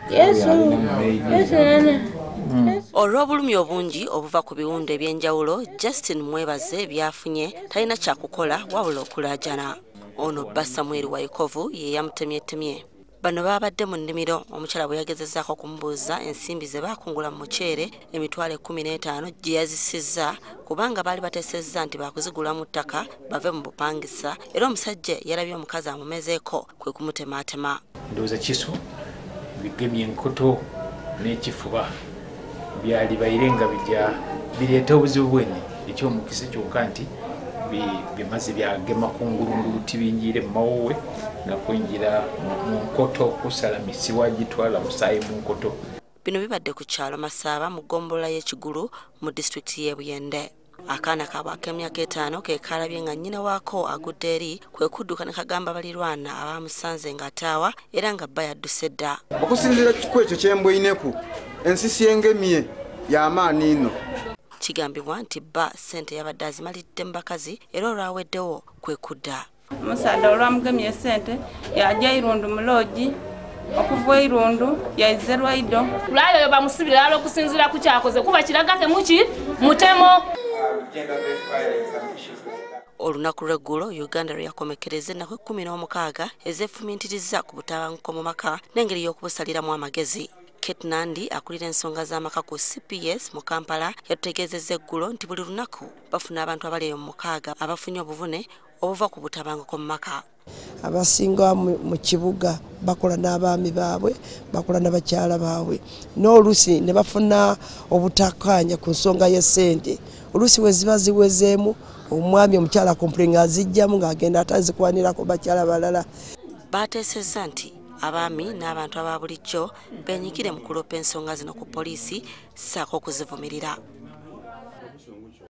Yesu, Yesu nana. Olw'obulumi obungi obuva ku biwundu ebyenjawulo, Justin Mwebaze byafunye talina kyakukola wabula okulaajana. Ono bba Samuel Waikovu ye yamutemyetemye. Bano baabadde mu nnimiro omukyala bwe yagezezzaako okumubuuza ensimbi ze baakungula mu muceere 15,000 gye yazisizza kubanga baali bateesezza nti baakuzigulamu ttaka bave mu bupangisa, era omusajja yalabye omukazi amumezeeko kwe kumutemaatema. Ndowooza kisu bigemye enkoto n'ekifuba byali baire nga bijja bireeta obuzibu bwene ekyomukisa kyokka nti bimaze byagema ku ngulungulu tibinjire mu mawuwe nga kwinjira mu nkoto kusala misiwa gitwala musaayi mu nkoto. Bino bibadde ku kyalo Masaaba mu ggombolola y'Ekigulu mu disitulikiti y'e Buyende. Akaana kaabwe ak'emyaka 5 ke kaalabye nga nnyina waako agudde eri kwe kudduka ne kagamba balirwana abamusanze ng'ataawa era nga bba yadduse dda. Okusinziira ku ekyo kye mbweineku, ensisi engemye y'amaanyi ino. Kigambibwa nti bba ssente yabadde azimalidde mu bakazi era olwaweddewo kwe kudda. Omusaadha olwamugemye ssente yajja Irundu mu loogi, okuva Irundu yaize Lwaido. Lwayo oyo bamusibira ala okusinziira ku kyakoze kuba kiraga temuki mutemo. Olunaku lw'eggulo Uganda lwe yakomekereza ennaku 16 ezeefumintiriza ku butabanguko mu maka n'engeri y'okubusaliramu amagezi. Kate Nandi akulira ensonga z'amaka ku CPS mu Kampala yatutegeezezza eggulo nti buli lunaku bafuna abantu abali eyo mu 6 abafunye obuvune obuva ku butabanguko mu maka. Abasinga mu kibuga bakola n'abaami baabwe, bakola n'abakyala baabwe, n'oluusi ne bafuna obutakkaanya ku nsonga y'essente. Oluusi we ziba ziwezeemu omwami omukyala akompulinga ng'azijjamu ng'agenda atazikwanirako bakyala balala. Baateesezza nti abaami n'abantu aba bulijjo beenyigire mu kuloopa ensonga zino ku poliisi ssaako okuzivumirira.